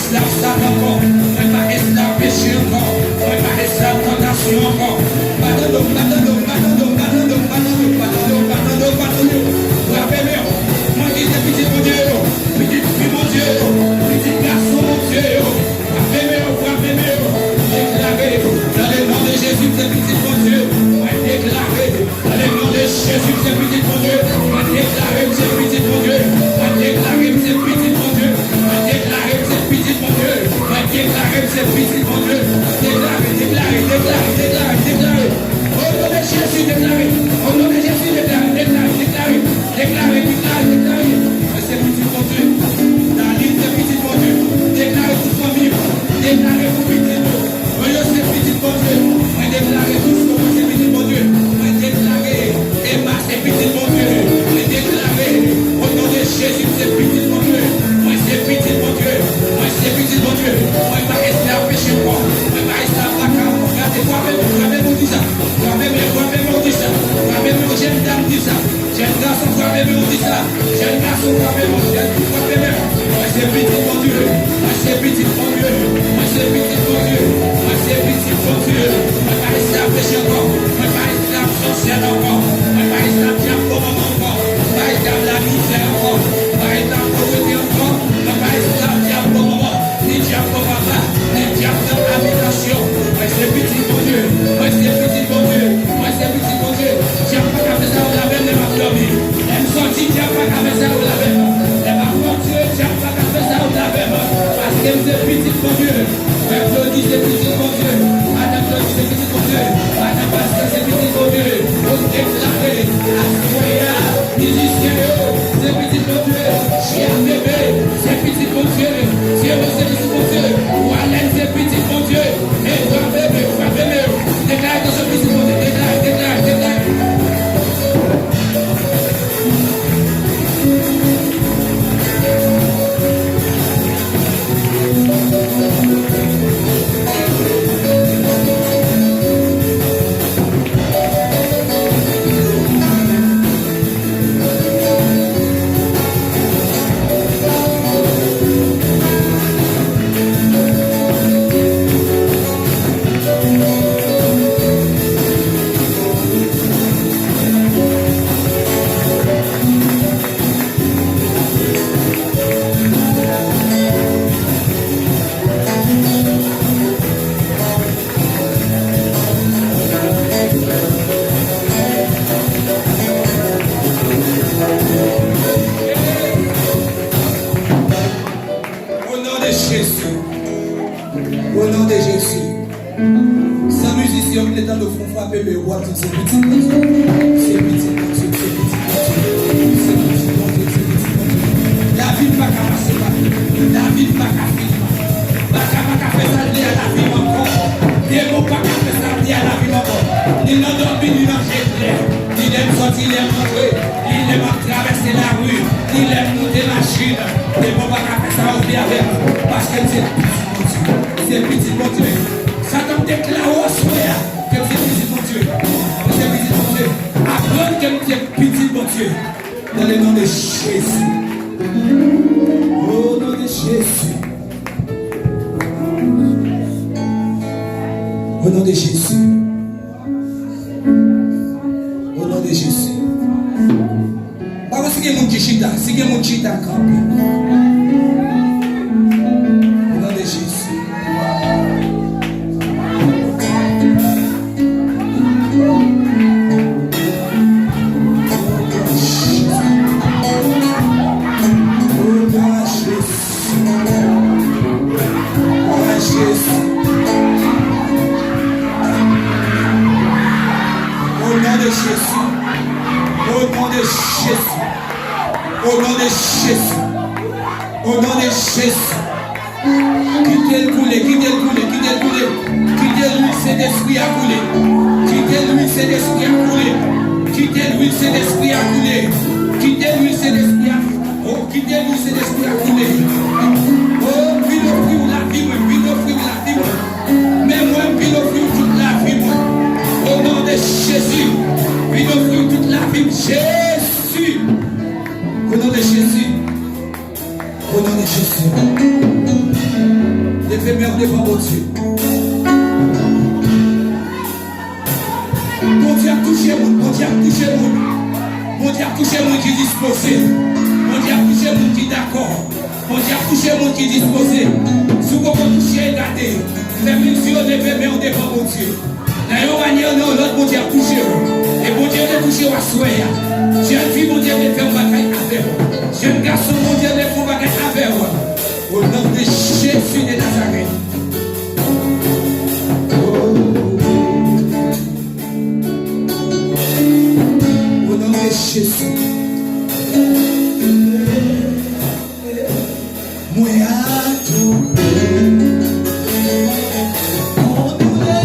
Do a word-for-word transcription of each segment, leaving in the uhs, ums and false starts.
esklav Satan ankò. Mwen pa esklav peche ankò. Mwen pa esklav tantasyon ankò. Pa tande w, pa tande w, pa tande w, pa tande w, pa tande w, pa tande w, pa tande w, pa tande w. Frape men w. Mwen di se pitit Bondye yo. Pitit fi Bondye yo. Pitit gason Bondye yo. Frape men w, frape men w. Deklare, dans le nom de Jésus, se pitit Bondye. Mwen deklare. Dans le nom de Jésus, m se pitit Bondye. Mwen deklare m se pitit Bondye. Mwen deklare m se pitit Bondye. Mwen deklare m se pitit Bondye. Mwen deklare m se pitit Bondye. Deklare, deklare, deklare, deklare, deklare. Au nom de Jésus, deklare. Au nom de Jésus, deklare, deklare, deklare. Deklare, deklare, deklare. Mwen se pitit Bondye. David se pitit Bondye. Deklare pou fanmi w. Deklare pou pitit ou. Mwen yo se pitit Bondye. Mwen deklare Christo, mwen se pitit Bondye. Mwen deklare Emma se pitit Bondye. Mwen deklare, au nom de Jésus, se pitit Bondye. Mwen se pitit Bondye. Mwen se pitit Bondye. Mwen pa esklav peche ankò. Mwen pa esklav baka. Gade, frape men, frape men, di sa. Frape men, frape men, di sa. Frape men, jèn dam, di sa. Jèn gason, frape men w, di sa. Jèn gason, frape men w, jèn fi, frape men w. Mwen se pitit Bondye. Mwen se pitit Bondye. Mwen se pitit Bondye. Mwen se pitit Bondye. Mwen pa esklav peche ankò. Mwen pa esklav sòsyè ankò. Mwen pa esklav dyab bò manman ankò. Mwen pa esklav lamizè ankò. Mwen pa esklav povrete ankò. Mwen pa esklav dyab bò manman. Ni dyab bò papa, ni dyab nan abitasyon. Mwen se pitit Bondye, mwen se pitit Bondye, mwen se pitit Bondye. Dyab pa ka fè sa yo avè m lè m ap dòmi. Lè m sòti, dyab pa ka fè sa yo avè m. Lè m ap rantre, dyab pa ka fè sa yo avè m. Paske m se pitit Bondye. Frè Claudy se pitit Bondye. Madanm Claudy se pitit Bondye. Madanm Pascal se pitit Bondye. Yo deklare aswè a. Mizisyen yo, se pitit Bondye. J A P B, se pitit Bondye. Zero, se pitit Bondye. Walèn, se pitit Bondye. E frape men, frape men. Deklare ke se pitit Bondye. Deklare, deklare, deklare. Au nom de Jésus. Au nom de Jésus. San mizisyen yo te tande w fon frape men w ap di se pitit Bondye. Se pitit Bondye, se pitit Bondye. Se pitit Bondye, se pitit Bondye. Lavi m pa ka pase pa m. Lavi m pa ka fini pa m. Baka pa ka fè sa l vle a lavi m ankò. Demon pa ka fè sa l vle a lavi m ankò. Ni nan dòmi, ni nan jete. Ni lè m sòti, lè m antre, ni lè m ap travèse lari, ni lè m moute machin, demon pa ka fè sa yo vle avè m, paske m se pitit Bondye. M se pitit Bondye. Satan, m deklare w aswè a ke m se pitit Bondye. M se pitit Bondye. Aprann ke m se pitit Bondye. Dans le nom de Jésus. Au nom de Jésus. Au nom de Jésus. Au nom de Jésus. Pa wè si gen moun ki chita, si gen moun chita, kanpe. Au nom de Jésus. Au nom de Jésus. Au nom de Jésus. Au nom de Jésus. Au nom de Jésus. Au nom de Jésus. Au nom de Jésus. Kite l koule, kite l koule, kite l koule. Kite lwil Sentespri a koule. Kite lwil Sentespri a koule. Kite lwil Sentespri a koule. Kite lwil Sentespri a. O, kite lwil Sentespri a koule. O, m vin ofri w lavi mwen, m vin ofri w lavi mwen. Men mwen, m vin ofri w tout lavi mwen. O non de Jezi, m vin ofri w tout lavi m, Jezi. O non de Jezi. O non de Jezi. Demen w devan Bondye. Bondye ap touche moun, Bondye ap touche moun. Bondye ap touche moun ki dispoze. Bondye ap touche moun ki dakò. Bondye ap touche moun ki dispoze. Si w poko touche, gade. Fèmen zye w, leve men w devan Bondye. Nan yon manyè ou nan yon lòt, Bondye ap touche w. E Bondye te touche w aswè a. Jèn fi, Bondye te fè yon bagay avè w. Jèn gason, Bondye te fè yon bagay avè w. O non de Jezi de Nazarèt. O non de Jezi. Mwen adore. Konn doulè,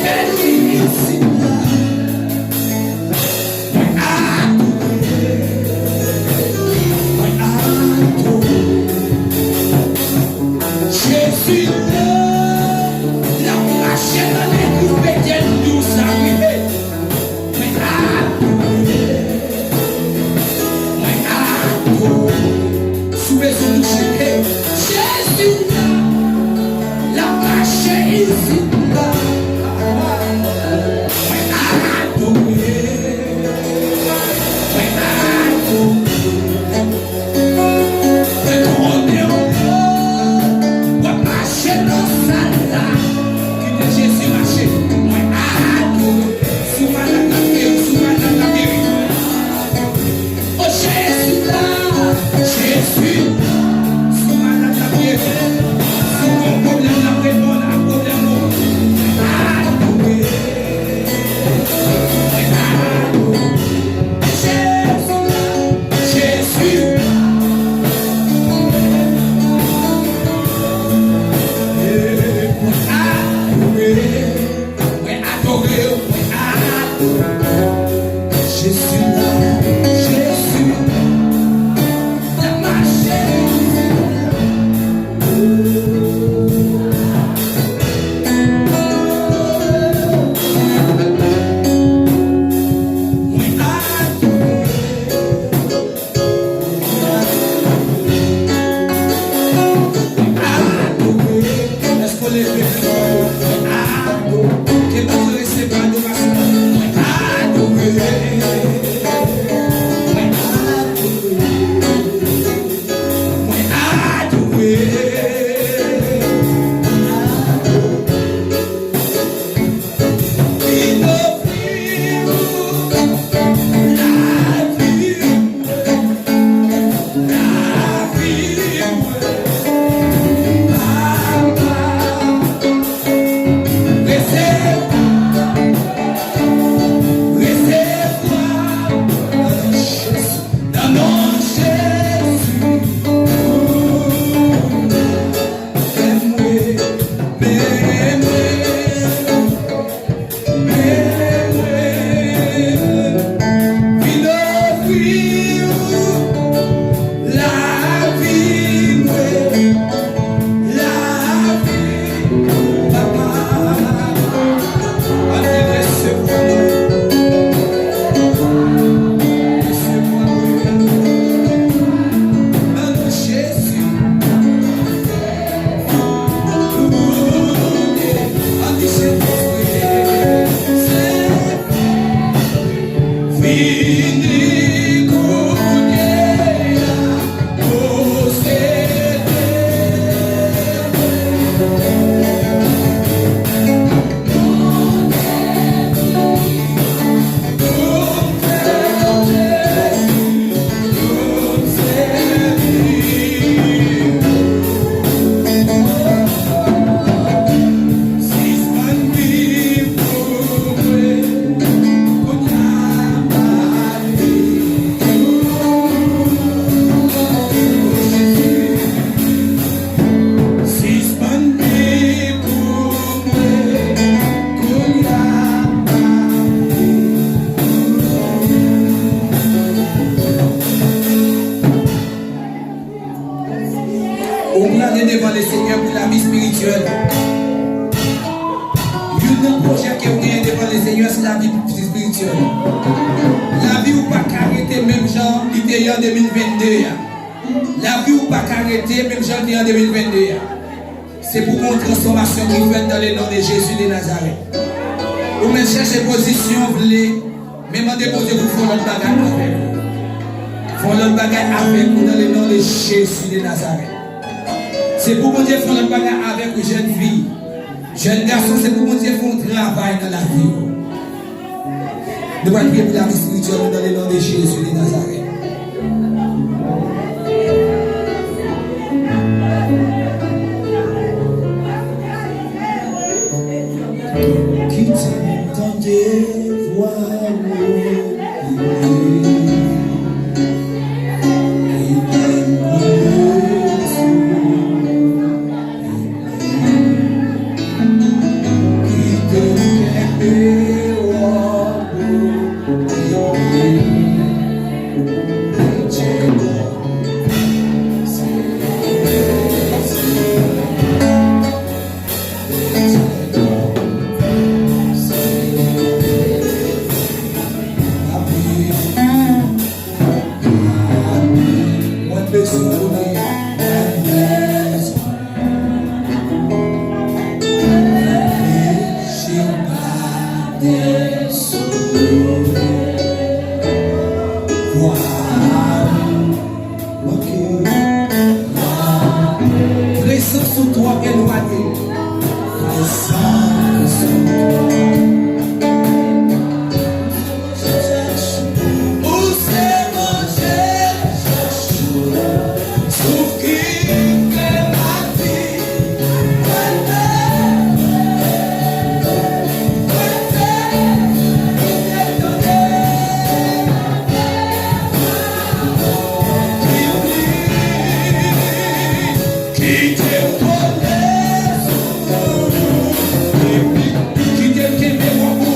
pèdi isit la. Mwen adore. Mwen adore. Jezi la, l ap mache nan legliz Betèl, nou di w sa rive. Mwen adore. Mwen adore. Si w bezwen touche, Jezi la, l ap mache isit la. Mwen adore. Mwen adore. Mwen konnen w ap mache nan sal la. Kite Jezi mache. Mwen adore. Si w malad, l ap geri. Si w malad, l ap geri. O Jezi la, Jezi la. Si w malad, l ap geri. Si w gen pwoblèm, l ap reponn ak pwoblèm ou. Mwen adore. Mwen adore. Jezi la, Jezi la. Mwen adore, mwen adore, mwen adore. Jezi la, Jezi la. L ap mache. Mwen adore. Adore. Èske w leve fò? Adore. Ke Bondye resevwa adorasyon. Adore. Adore. Mwen adore. Vin ofri ou lavi mwen, lavi mwen, Papa. Resevwa, resevwa, nan non Jezi. Fè mwen, fè mwen, fè mwen vin ofri ou lavi mwen, lavi Papa, ann resevwa mwen. Resevwa mwen. Nan non Jezi. Ann di Sentespri. Vini kounye a. Sispann viv pou mwen, kounye a pa viv pou mwen. Ou prale devan Lesenyè pou lavi espirityèl. Youn nan pwojè ke w genyen devan Lesenyè, se lavi espirityèl. Lavi w pa ka rete menm jan li te ye an de mil vennde a. Lavi w pa ka rete menm jan l te an de mil venn de a. Se pou gon transfòmasyon ki fèt dans le nom de Jésus de Nazareth. Ou mèt chèche pozisyon w vle, men mande Bondye pou l fè yon lòt bagay avèk ou. Fè yon lòt bagay avèk ou dans le nom de Jésus de Nazareth. Se pou Bondye fè yon lòt bagay avèk ou, jèn fi. Jèn gason, se pou Bondye fè yon travay nan lavi w. Nou pral priye pou lavi espirityèl nou dans le nom de Jésus de Nazareth. Kite m tande vwa ou. Kite m koule sou ou. Kite m kenbe wòb ou. Mwen bezwen konnen, mwen bezwen. Peche pa te sove. Vwa ou. Prezans ou twò elwanye. Prezans ou twò. Ou se Bondye, souf ki fè lavi. Kite m kole sou ou. Kite m kenbe wòb ou.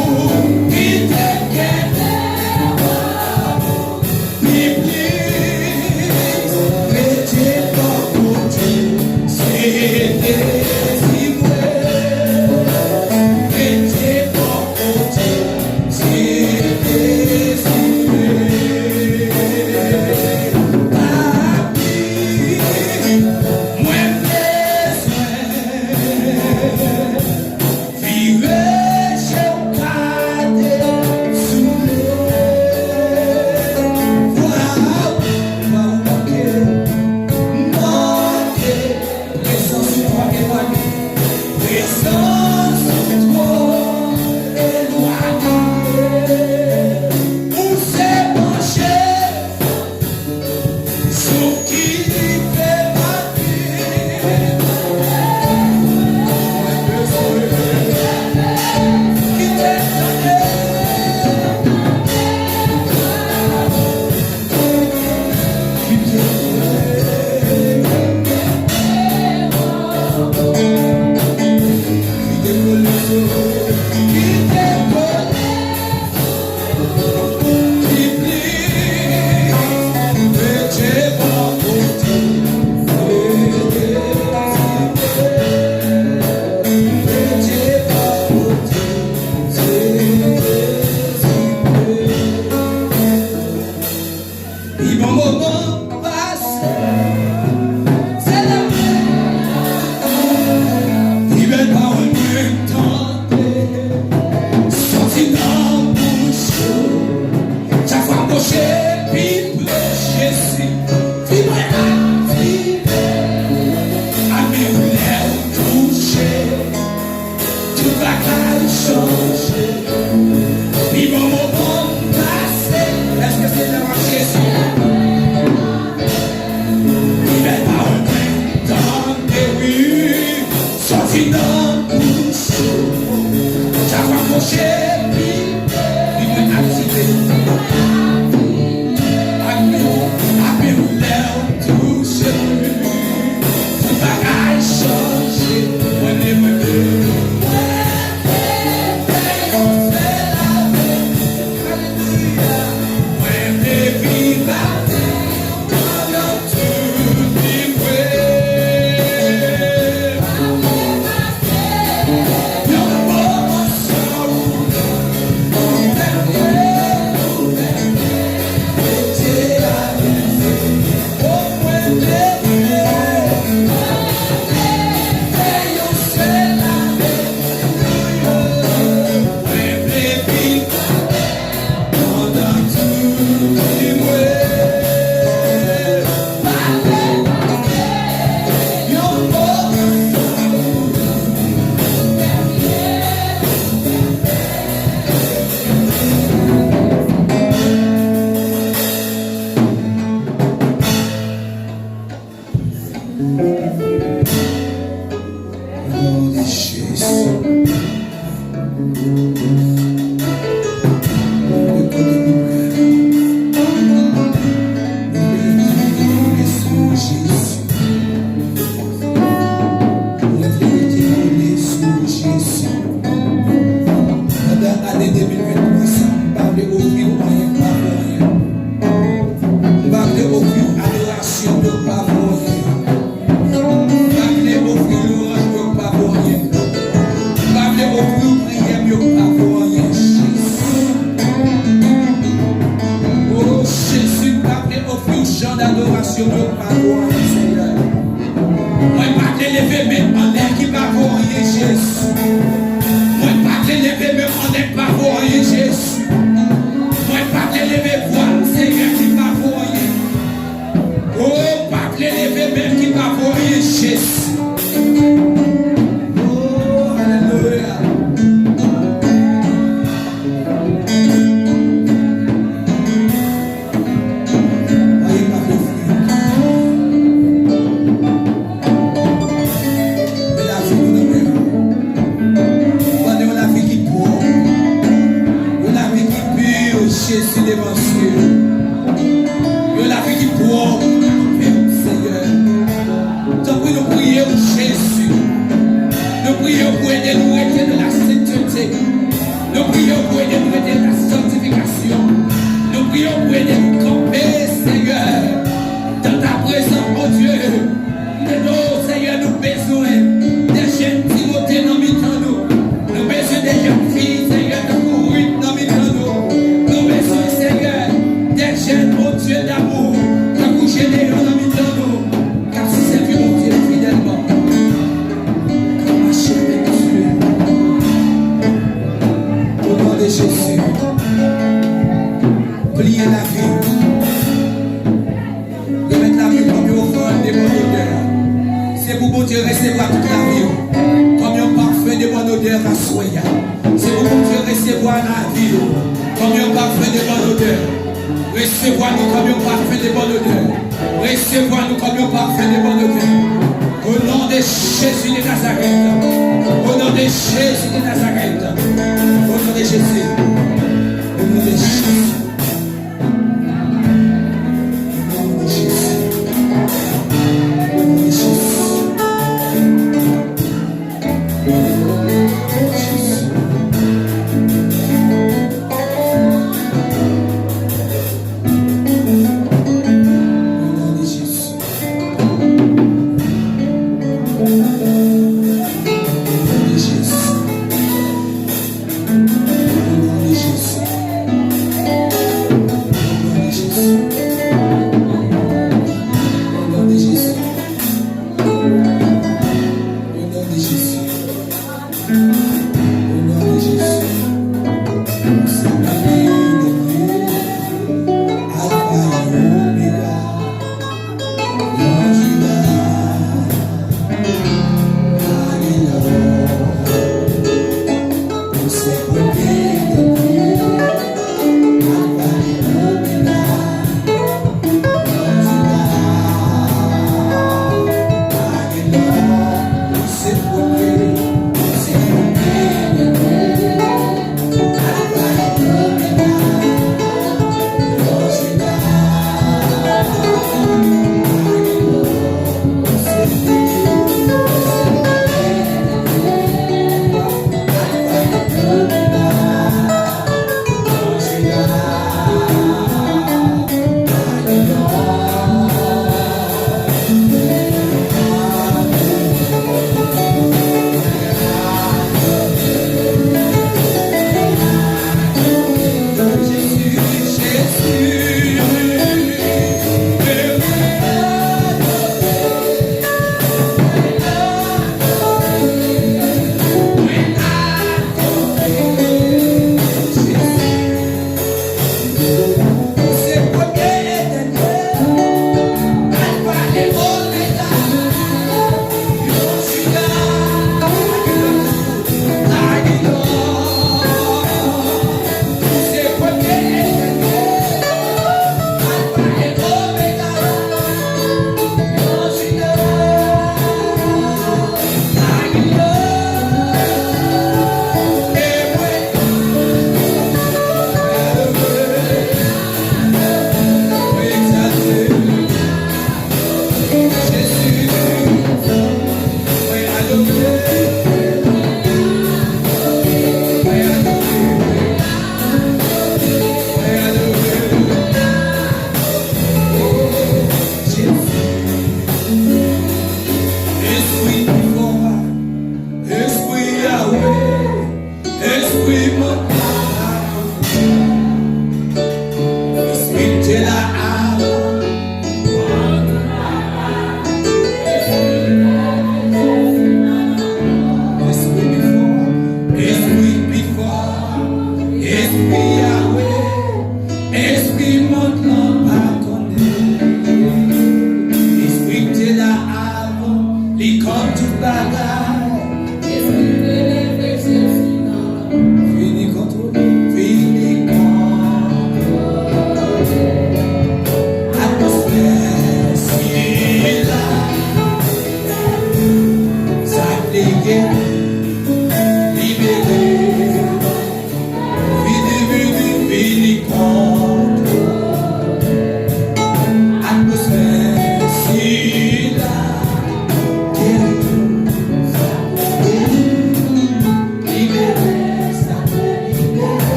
Kite m kenbe wòb ou. Pi plis. Rete bò kote. Se dezi mwen. Rete bò kote. Se dezi mwen. Papi, mwen bezwen vire je w gade sou mwen. Vwa ou, vwa ou manke, manke. Prezans ou twò elwanye. Prezans ou twò elwanye. Ou se Bondye. Sou ki fè lavi. Kite m tande. Pi bon moman pase, se lè pi bèl pawòl mwen tande soti nan bouch ou. Chak fwa m pwoche pi pre Jezi, vi mwen aktive. Amen, wi, lè ou touche. Tout bagay chanje. Pi bon moman pase. Èske se lè w ap Jezi? Jan dadorasyon yo pa vo anyen, Senyè. Mwen pa vle leve men m anlè ki pa vo anyen, Jezi. Mwen pa vle leve men m anlè ki pa vo anyen, Jezi. Mwen pa vle leve vwa m, Senyè, ki pa vo anyen. O, pa vle leve men m ki pa vo anyen, Jezi. O, alelouya. Anyen pa vle fè. Men lavi nou nan men w. Ban nou yon lavi ki pwòp. Yon lavi ki pi, Jezi, devan zye w. Yon lavi ki pwòp avè w, Senyè. Tanpri, nou priye w, Jezi. Nou priye w pou ede nou rete nan la senteté. Nou priye w pou ede nou rete nan la sanktifikasyon. Nou priye w pou ede nou kanpe, Senyè, dans ta présence, mon Dieu. Mete w, Senyè, nou bezwen de jèn Timote nan mitan nou. Nou bezwen de jèn fi, Senyè, tankou Ruth nan mitan nou. Nou bezwen, Senyè, de jèn, mon Dieu d'amour, tankou Gédéon nan mitan nou. K ap sèvi Bondye fidèlman. K ap mache avèk Bondye. O non de Jezi. Pliye lavi. Remèt lavi w kòm yon ofrann de bòn odè. Se pou Bondye resevwa tout lavi w kòm yon pafen de bòn odè aswè a. Se pou Bondye resevwa lavi w kòm yon pafen de bòn odè. Resevwa nou kòm yon pafen de bòn odè. Resevwa nou kòm yon pafen de bòn odè. O non de Jezi de Nazarèt. O non de Jezi de Nazarèt. O non de Jezi. O non de Jezi. O non de Jezi. O non de Jezi.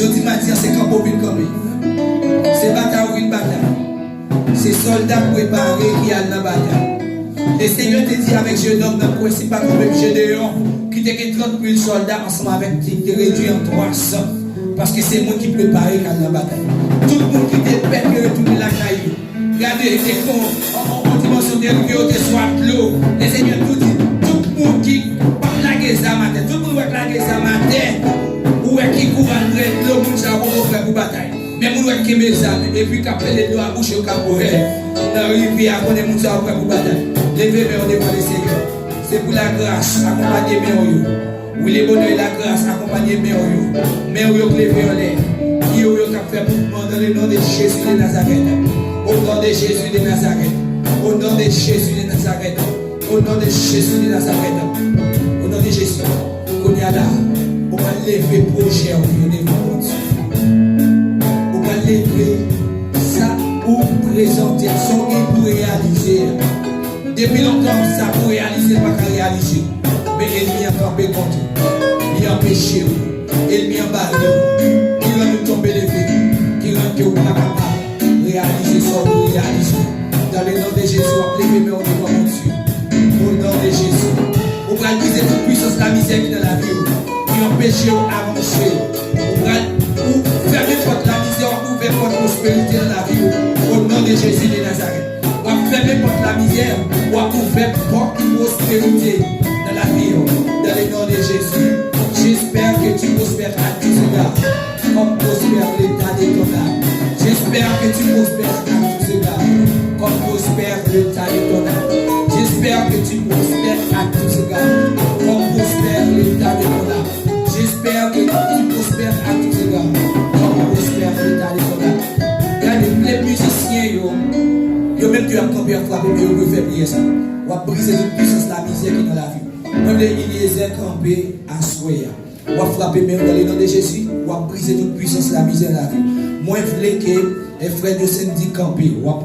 Jodi madi a, se kanpe w vin kanpe. Se batay ou vin batay. Se sòlda k prepare ki al nan batay. E Senyè te di avèk jennonm nan, kwè si m pa twonpe m, Jedeyon, ki te gen trant mil sòlda ansanm avèk li, te redui an twa san. Paske se moun ki prepare k al nan batay. Tout moun ki te pè te retounen lakay yo. Gade, te kon, an, an, an dimansyon de ke yo te swaf dlo. Lesenyè tou di, tout moun ki p ap lage zam atè, tout moun wè k lage zam atè, ou wè ki kou al rèd dlo, moun sa yo poko prè pou batay. Men moun wè k kenbe zam, epi k ap pede dlo a bouch yo, k ap bwè nan rivyè a, konnen moun sa yo prè pou batay. Leve men w devan Lesenyè. Se pou lagras akonpanye men w yo. Wi, le bonè e lagras akonpanye men w yo. Men w yo k leve anlè. Pye w yo k ap fè mouvman dans le nom de Jésus de Nazareth. Au nom de Jésus de Nazareth. Au nom de Jésus de Nazareth. Au nom de Jésus de Nazareth. Au nom de Jésus. Kounye a la, ou pral leve pwojè w yo devan Bondye. Ou pral leve sa ou prezante, sa w gen pou reyalize a. Depi lontan, sa pou reyalize, l pa ka reyalize. Men ènmi an kanpe kont ou. Li anpeche w. Ènmi an bare w. Ki rann ou tonbe leve. Ki rann ke w pa kapab reyalize sa w pou reyalize. Dans le nom de Jésus, w ap leve men w devan Bondye. Au nom de Jésus. Ou pral brize tout pwisans lamizè ki nan lavi w. Ki anpeche w avanse. Ou pral ou fèmen pòt lamizè, w ap ouvè pòt pwosperite nan lavi w. Au nom de Jésus de Nazareth. W ap fèmen pòt lamizè, w ap ouvè pòt pwosperite nan lavi w. Dans le nom de Jésus, j'espère que tu prospères à tous égards, comme prospère l'état de ton âme. J'espère que tu prospères à tous égards, comme prospère l'état de ton âme. J'espère que tu prospères à tous égards, comme prospère l'état de ton âme. J'espère que tu prospères à tous égards, comme prospère l'état de ton âme. Gade, m vle mizisyen yo, yo menm tou y ap kanpe, y ap frape, men yo dwe fè priyè sa. W ap brize tout pwisans lamizè ki nan lavi w. Mwen vle Eliezer kanpe aswè a. W ap frape men w dans le nom de Jésus, w ap brize tout pwisans lamizè nan lavi w. Mwen vle ke, eh, frè Josendi kanpe, w ap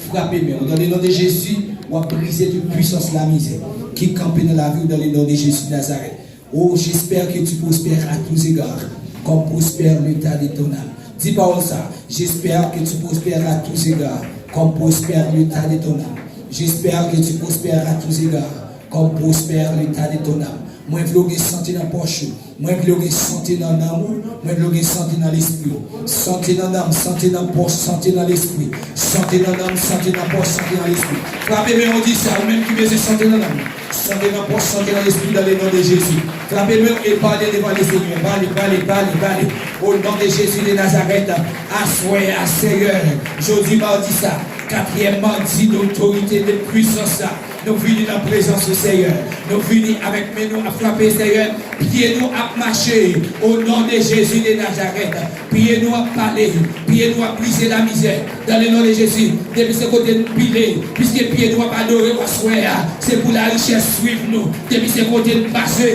frape men w dans le nom de Jésus, w ap brize tout pwisans lamizè ki kanpe nan lavi w dans le nom de Jésus de Nazareth. Oh, j'espère que tu prospères à tous égards, comme prospère l'état de ton âme. Di pawòl sa, j'espère que tu prospères à tous égards, comme prospère l'état de ton âme. J'espère que tu prospères à tous égards, comme prospère l'état de ton âme. Mwen vle w gen sante nan pòch ou. Mwen vle w gen sante nan nanm ou. Mwen vle w gen sante nan lespri w. Sante nan nanm, sante nan pòch, sante nan lespri. Sante nan nanm, sante nan pòch, sante nan lespri. Frape men w, di sa, ou menm ki bezwen sante nan nanm. Sante nan pòch, sante nan lespri, dans le nom de Jésus. Frape men w e pale devan Lesenyè. Pale, pale, pale, pale. Au nom de Jésus de Nazareth, aswè a, Senyè, jodi madi sa, katriyèm madi de otorite, de pwisans sa, nou vini nan prezans ou, Senyè. Nou vini avèk men nou ap frape, Senyè. Pye nou ap mache, au nom de Jésus de Nazareth. Pye nou ap pale, pye nou ap brize lamizè. Dans le nom de Jésus, depi se kote n pile, piske pye nou ap adore w aswè a, se pou larichès swiv nou. Depi se kote n pase,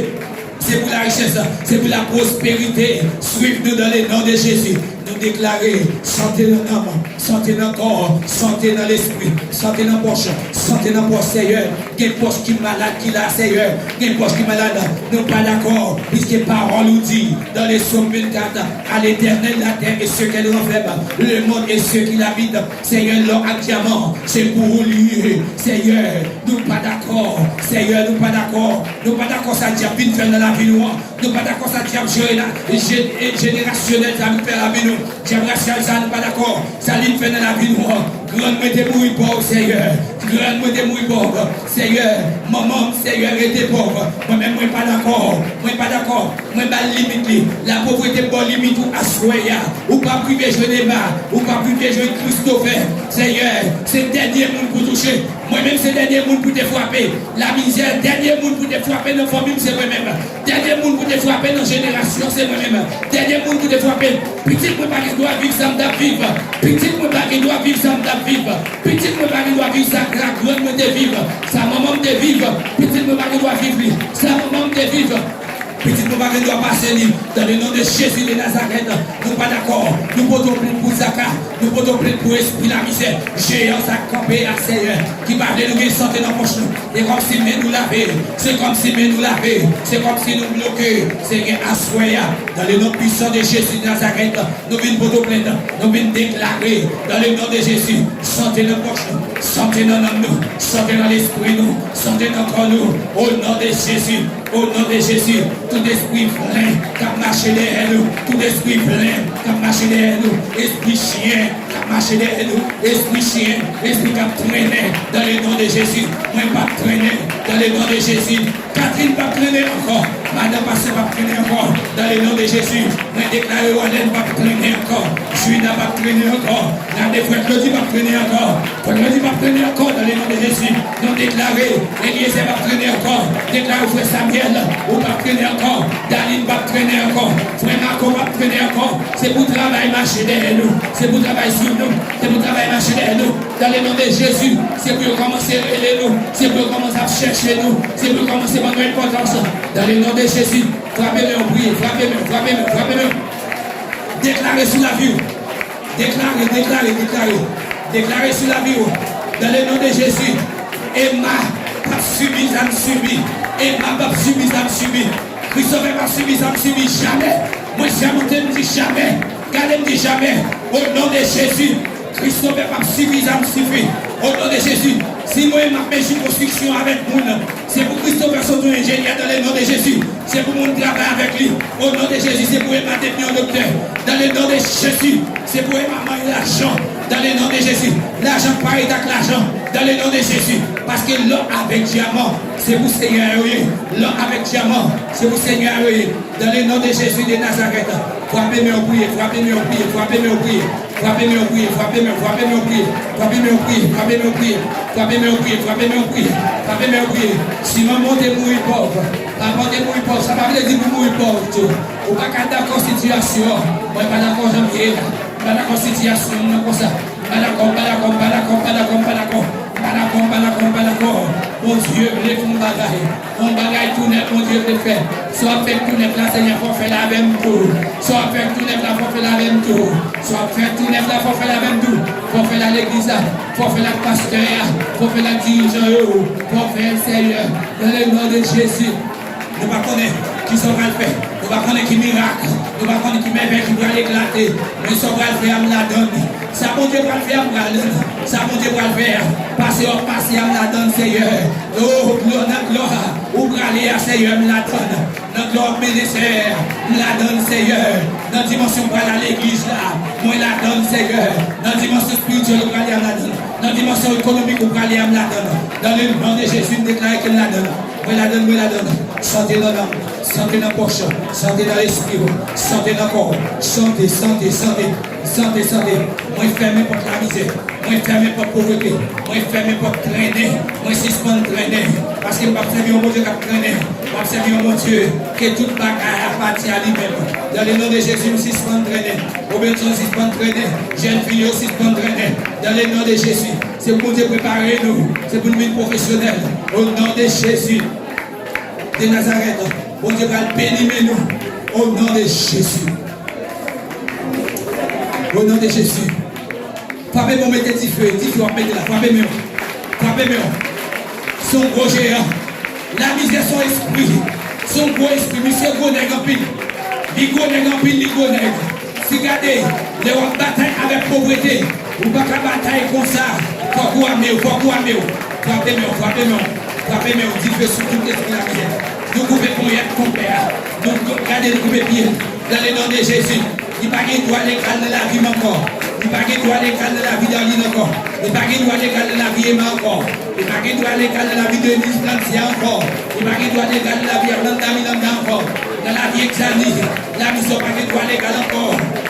se pou larichès, se pou lapwosperite swiv nou dans le nom de Jésus. Nou deklare sante nan nanm, sante nan kò, sante nan lespri, sante nan pòch, sante nan pòch, Senyè. Gen pòch ki malad ki la, Senyè. Gen pòch ki malad. Nou pa dakò, piske pawòl ou di, dans le psaume vingt-quatre, à l'Éternel la terre et ce qu'elle renferme, le monde et ceux qui l'habitent. Senyè, lò ak dyaman, se pou ou li ye. Senyè, nou pa dakò. Senyè, nou pa dakò. Nou pa dakò sa dyab vin fè nan lavi nou an. Nou pa dakò sa dyab jere la, je-, e jenerasyonèl sa vin fè lavi nou. Dyab rasyal sa, nou pa dakò. Sa li fè nan lavi nou an. Grann mwen te mouri pòv, Senyè. Grann mwen te mouri pòv, Senyè. Manman m, Senyè, rete pòv. Mwen menm, mwen pa dakò. Mwen pa dakò. Mwen ba l limit li. Lapovrete ba w limit ou aswè a. Ou p ap rive jwenn Ema. Ou p ap rive jwenn Christopher. Senyè, se dènye moun pou touche. Mwen menm, se dènye moun pou te frape. Lamizè, dènye moun pou te frape nan fanmi m, se mwen menm. Dènye moun pou te frape nan jenerasyon, se mwen menm. Dènye moun pou te frape. Pitit mwen pa gen dwa viv sa m t ap viv. Pitit mwen pa gen dwa viv sa m t ap viv. Pitit mwen pa gen dwa viv sa grann mwen te viv. Sa manman m te viv. Pitit mwen pa gen dwa viv li. Sa manman m te viv. Pitit nou pa gen dwa pase li. Dans le nom de Jésus de Nazareth, nou pa dakò. Nou pote w plent pou Zaka. Nou pote w plent pou espri lamizè. Jeyan sa k kanpe a, Seyè, ki pa vle nou gen sante nan pòch nou. Se kòmsi men nou lave. Se kòmsi men nou lave. Se kòmsi nou bloke. Seyè, aswè a, dans le nom puissant de Jésus de Nazareth, nou vin pote w plent. Nou vin deklare, dans le nom de Jésus, sante nan pòch nou. Sante nan nanm nou. Sante nan lespri nou. Sante nan kò nou. Au nom de Jésus. Au nom de Jésus, tout espri vlen k ap mache dèyè nou, tout espri vlen k ap mache dèyè nou, espri chen k ap mache dèyè nou, espri chen, espri k ap trennen, dans le nom de Jésus, mwen p ap trennen, dans le nom de Jésus, Catherine p ap trennen ankò, madan pastè p ap trennen ankò, dans le nom de Jésus, mwen deklare Walèn p ap trennen ankò, Juina p ap trennen ankò, Gade, frè Claudy p ap trennen ankò. Frè Claudy p ap trennen ankò, dans le nom de Jésus. Nou deklare, Eliezer p ap trennen ankò. Deklare, frè Samuel, ou p ap trennen ankò. Daline p ap trennen ankò. Frè Marco p ap trennen ankò. Se pou travay mache dèyè nou. Se pou travay sou nou. Se pou travay mache dèyè nou. Dans le nom de Jésus, se pou yo kòmanse rele nou. Se pou yo kòmanse ap chèche nou. Se pou yo kòmanse ban nou enpòtans. Dans le nom de Jésus, frape men w, priye, frape men w, frape men w, frape men w. Deklare sou lavi w. Deklare, deklare, deklare. Deklare sou lavi w. Dans le nom de Jésus. Emma p ap sibi sa m sibi. Emma p ap sibi sa m sibi. Christopher p ap sibi sa m sibi. Jamè. Mwen sèmante m di jamè. Gade m di jamè. Au nom de Jésus. Christopher p ap sibi sa m sibi. Au nom de Jésus. Si mwen m ap mèt konstriksyon avèk moun, se pou Christopher sot yon enjenyè dans le nom de Jésus. Se pou moun travay avèk li. Au nom de Jésus, se pou Emma te vin yon doktè. Dans le nom de Jésus, se pou Emma manyen lajan. Dans le nom de Jésus, lajan pa rete ak lajan. Dans le nom de Jésus, paske lò avèk dyaman, se pou Senyè a yo ye. Lò avèk dyaman, se pou Senyè a yo ye. Dans le nom de Jésus de Nazareth, frape men w priye, frape men w priye, frape men w priye. Frape men w priye, frape men w, frape men w priye, frape men w priye, frape men w priye, frape men w priye, frape men w priye, frape men w priye. Si manman w te mouri pòv, papa w te mouri pòv, sa pa vle di pou mouri pòv tou. Ou pa ka dakò sitiyasyon an. Mwen pa dakò jan m ye a. M pa dakò sitiyasyon m nan konsa. M pa dakò, m pa dakò, m pa dakò, m pa dakò, m pa dakò. M pa dakò, m pa dakò, m pa dakò. Bondye vle fè yon bagay. Yon bagay tou nèf Bondye vle fè. Sa w ap fè tou nèf la, Senyè, fò w fè l avè m tou. Sa w ap fè tou nèf la, fò w fè l avè m tou. Sa w ap fè tou nèf la, fò w fè l avè m tou. Fò w fè l ak legliz la, fò w fè l ak pastè a, fò w fè l ak dirijan yo, fò w fè l, Senyè, dans le nom de Jésus. Nou pa konnen kisa w pral fè. Nou pa konnen ki mirak. Nou pa konnen ki mèvèy ki pral eklate. Men sa w pral fè a, m ladann. Sa Bondye pral fè a, m ladann. Sa Bondye pral fè a, pase w ap pase a, m ladann, Senyè. O, glwa nan glwa ou prale a, Senyè, m ladann. Nan glwa w ap mennen, Senyè, m ladann, Senyè. Nan dimansyon w pral a legliz la, mwen ladann, Senyè. Nan dimansyon espirityèl ou prale a, m ladann. Nan dimansyon ekonomik ou prale a, m ladann. Dans le nom de Jésus, m deklare ke m ladann. Mwen ladann, mwen ladann. Sante nan nanm, sante nan pòch, sante nan lespri w, sante nan kò w. Sante, sante, sante, sante, sante. Mwen fèmen pòt lamizè. Mwen fèmen pòt povrete. Mwen fèmen pòt trennen. Mwen sispann trennen. Paske m p ap sèvi yon Bondye k ap trennen. M ap sèvi yon Bondye ke tout bagay apati a li menm. Dans le nom de Jésus, m sispann trennen. Robinson sispann trennen. Jèn fi yo sispann trennen. Dans le nom de Jésus. Se pou Bondye prepare nou. Se pou nou vin pwofesyonèl. Au nom de Jésus de Nazareth. Bondye pral beni men nou. Au nom de Jésus. Au nom de Jésus. Frape men w, mete dife, dife w ap mete la. Frape men w. Frape men w. Se yon gwo jeyan. Lamizè se yon espri. Se yon gwo espri. Misye gwo nèg anpil. Li gwo nèg anpil, li gwo nèg. Si gade, lè w ap batay avèk povrete, ou pa ka batay konsa. Fòk ou ame w, fòk ou ame w. Frape men w, frape men w. Frape men w, dife sou tout espri lamizè. Nou koupe ponyèt konpè a. Nou gade, nou koupe pye l. Dans le nom de Jésus. Li pa gen dwa legal nan lavi m ankò. Li pa gen dwa legal nan lavi Darline ankò. Li pa gen dwa legal nan lavi Emma ankò. Li pa gen dwa legal nan lavi Denise Francia ankò. Li pa gen dwa legal nan lavi Arlanda Miranda ankò. Nan lavi Exani, lamizè pa gen dwa legal ankò.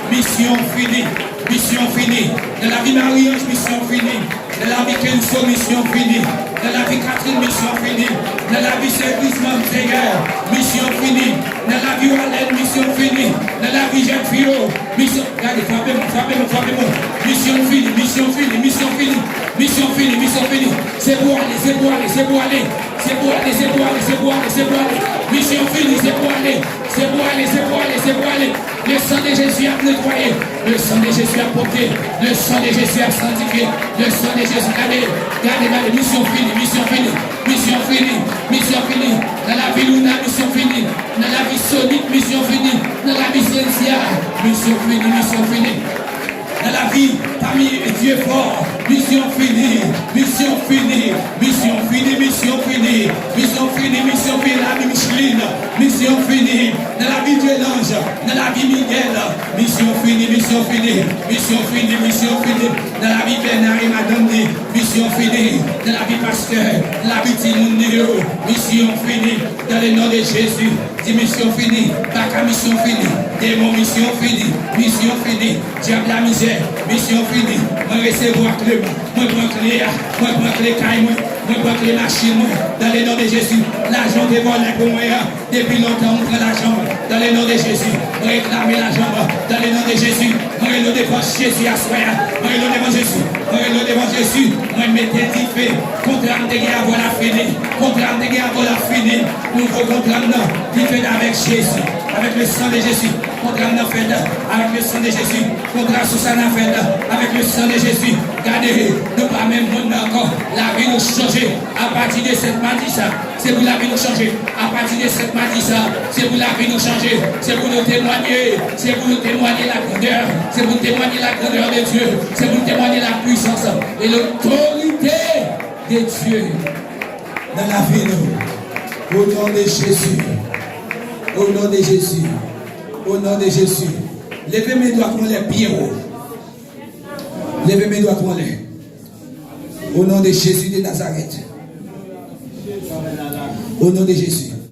Misyon fini. Misyon fini. Nan lavi Marie-Ange, misyon fini. Nan lavi Kenzo, misyon fini. Nan lavi Catherine, misyon fini. Nan lavi Sè Grisman, Senyè, misyon fini. Nan lavi Walèn, misyon fini. Nan lavi jèn fi yo, misyon. Gade, frape men w, frape men w, frape men w. Misyon fini, misyon fini, misyon fini. Misyon fini, misyon fini. Se pou ale, se pou ale, se pou ale. Se pou ale, se pou ale, se pou ale, se pou ale. Misyon fini, se pou ale, se pou ale, se pou ale, se pou ale. Le sang de Jésus ap netwaye, le sang de Jésus ap pwòpte, le sang de Jésus ap sanktifye, le sang de Jésus, gade, gade, gade, misyon fini, misyon fini, misyon fini, misyon fini. Nan lavi Luna, misyon fini. Nan lavi Sonic, misyon fini. Nan lavi Cynthia, misyon fini, misyon fini. Nan lavi Pami Dye fò, misyon fini, misyon fini, misyon fini, misyon fini, misyon fini, misyon fini, lavi Micheline, misyon fini, nan lavi Dye Lanj, nan lavi Miguel, misyon fini, misyon fini, misyon fini, misyon fini, nan lavi Bernard e madanm li, misyon fini, nan lavi pastè, nan lavi timoun li yo, misyon fini, dans le nom de Jésus, di misyon fini, baka misyon fini, demon misyon fini, misyon fini, dyab la mizè, misyon fini, mwen resevwa kle m, mwen pran kle a, mwen pran kle kay mwen, mwen pran kle machin mwen, dans le nom de Jésus, lajan w te vòlè pou mwen an, depi lontan m pran lajan m, dans le nom de Jésus, mwen reklame lajan m, dans le nom de Jésus, mwen rele w devan Jezi aswè a, mwen rele w devan Jezi, mwen rele w devan Jezi, mwen mete dife, kontra m te gen avè w la fini, kontra m te gen avè w la fini, nouvo kontra m nan, li fèt avèk Jezi, avec le sang de Jésus, kontra m nan fèt, avec le sang de Jésus, kontra sou sa nan fèt, avec le sang de Jésus, gade, nou pa menm moun nan ankò, lavi nou chanje, apati de sèt madi sa, se pou lavi nou chanje, apati de sèt madi sa, se pou lavi nou chanje, se pou nou temwanye, se pou nou temwanye la grandè, se pou nou temwanye la grandè de Dye, se pou nou temwanye la pwisans e lotorite de Dye nan lavi nou. O non de Jezi. O non de Jezi. O non de Jezi. Leve men dwat ou anlè byen wo. Leve men dwat ou anlè. O non de Jezi de Nazarèt. O non de Jezi.